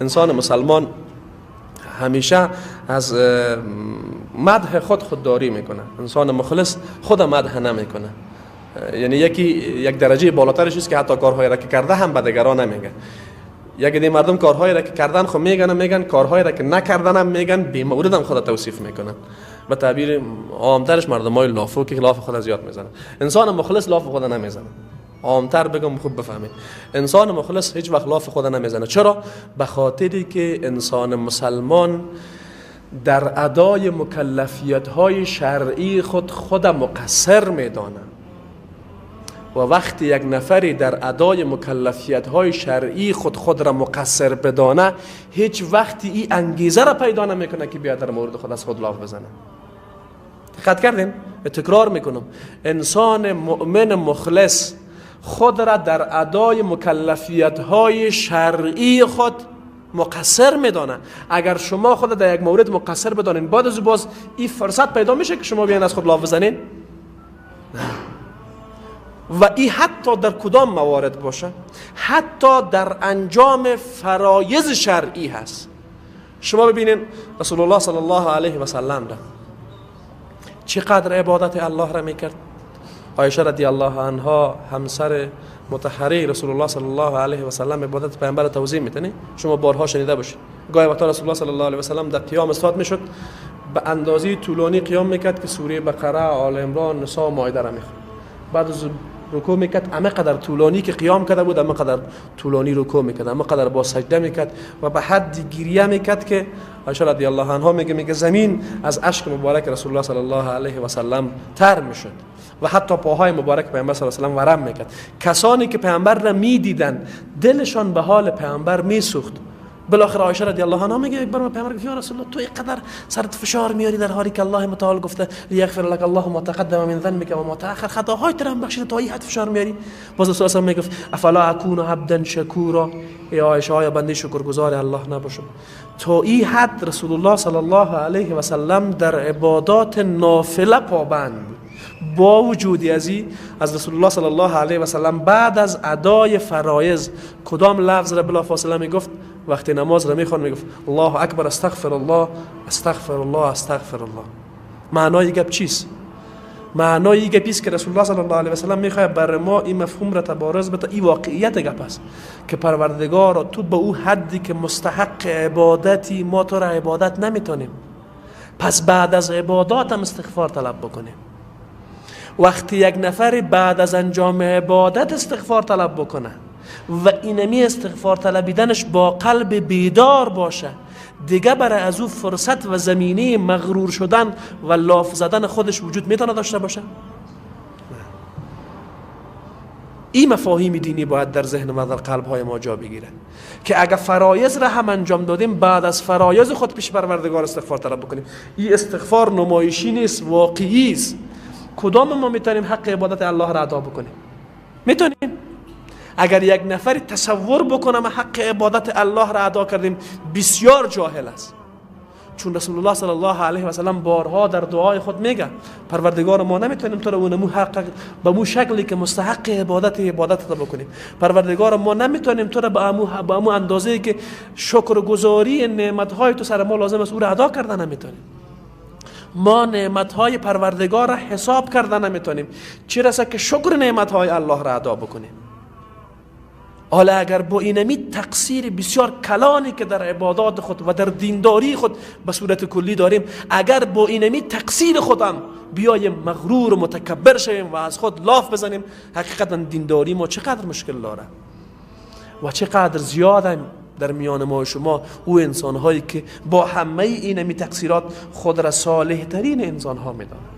انسان مسلمان همیشه از مدح خود خودداری میکنه. انسان مخلص خود مدح نمیکنه، یعنی یکی یک درجه بالاترش است که حتی کارهایی را که کرده هم به دیگران نمیگه. یک دی مردم کارهایی را که کردن خب میگن، میگن کارهایی را که نکردن هم میگن، بی مورد هم خود توصیف میکنن. به تعبیر عامترش مردمای لافو که لاف خود زیاد میزنن. انسان مخلص لاف خود نمیزنه. عامتر بگم خوب بفهمید، انسان مخلص هیچ وقت لاف خود نمیزنه. چرا؟ به خاطری که انسان مسلمان در ادای مکلفیت های شرعی خود مقصر میدانه و وقتی یک نفری در ادای مکلفیت های شرعی خود را مقصر بدانه، هیچ وقتی این انگیزه را پیدا نمیکنه که بیاد در مورد خود از خود لاف بزنه. دقت کردین؟ تکرار میکنم، انسان مؤمن مخلص خود را در ادای مکلفیت های شرعی خود مقصر میدانه. اگر شما خود در یک مورد مقصر بدانین، بعد از باز این فرصت پیدا میشه که شما بیاین از خود لاف بزنین؟ نه. و این حتی در کدام موارد باشه؟ حتی در انجام فرایض شرعی هست. شما ببینین رسول الله صلی الله علیه و سلم را چقدر عبادت الله را میکرد. عایشه رضی الله عنها همسر مطهره رسول الله صلی الله علیه و سلم عبادت پیامبر توضیح میتنه. شما بارها شنیده باشید گاهی وقتا رسول الله صلی الله علیه و سلم در قیام استاد میشد، به اندازه طولانی قیام میکرد که سوره بقره، آل عمران، نساء و مائده را میخوند. بعد از رکوع میکرد، همه قدر طولانی که قیام کرده بود، همه قدر طولانی رکوع میکرد، همه قدر با سجده میکرد و به حد گریه میکرد که عایشه رضی الله عنها میگه زمین از اشک مبارک رسول الله صلی الله علیه و سلم تر میشد و حتی پاهای مبارک پیامبر صلی الله علیه و سلم ورم میکرد. کسانی که پیامبر را میدیدن دلشان به حال پیامبر میسوخت. بالاخره عایشه رضی الله عنها میگه یک بار پیامبر گفت یا رسول الله، تو اینقدر سرت فشار میاری در حالی که الله متعال گفته لیغفر لك الله ما تقدم من ذنبك و ما تأخر، خطاهای تو را بخشیده، تا این حد فشار میاری؟ باز رسول الله میگفت افلا اکون عبدا شکورا، ای عایشه آیا بنده شکرگزار الله نباشم؟ تا این حد رسول الله صلی الله علیه و سلم در عبادات نافله پابند بود. با وجودی از رسول الله صلی الله علیه و سلم بعد از ادای فرایض کدام لفظ را بلافاصله میگفت؟ وقتی نماز را میخوان میگفت الله اکبر، استغفر الله، استغفر الله، استغفر الله. معنای گپ چیست؟ معنای گپ است که رسول الله صلی الله علیه و سلم میخواد بر ما این مفهوم را تبارز بده، این واقعیت گپ است که پروردگار تو به او حدی که مستحق عبادتی ما تو را عبادت نمیتونیم، پس بعد از عبادات هم استغفار طلب بکنیم. وقتی یک نفر بعد از انجام عبادت استغفار طلب بکنه و اینمی استغفار طلبیدنش با قلب بیدار باشه، دیگه برای از او فرصت و زمینه مغرور شدن و لاف زدن خودش وجود میتونه داشته باشه؟ این مفاهیم دینی باید در ذهن و در قلب های ما جا بگیره که اگر فرایض را هم انجام دادیم، بعد از فرایض خود پیش پروردگار استغفار طلب بکنیم. این استغفار نمایشی نیست، واقعی است. کدام ما میتونیم حق عبادت الله را ادا بکنیم؟ میتونیم. اگر یک نفری تصور بکنه ما حق عبادت الله را ادا کردیم، بسیار جاهل است. چون رسول الله صلی الله علیه و سلم بارها در دعای خود میگه پروردگار ما نمیتونیم تو را اونمو حق به مو شکلی که مستحق عبادت را بکنیم. پروردگار ما نمیتونیم تو را به امو اندازه‌ای که شکرگزاری نعمت‌های تو سر ما لازم است او را ادا کردن نمیتونیم. ما نعمت‌های پروردگار را حساب کردن نمیتونیم، چه رسه که شکر نعمت‌های الله را ادا بکنیم. حالا اگر با اینمی تقصیر بسیار کلانی که در عبادات خود و در دینداری خود به صورت کلی داریم، اگر با اینمی تقصیر خودم بیایم مغرور و متکبر شویم و از خود لاف بزنیم، حقیقتا دینداری ما چقدر مشکل داره و چقدر زیاد در میان ما و شما او انسانهایی که با همه اینمی تقصیرات خود را صالح ترین انسانها میدانند.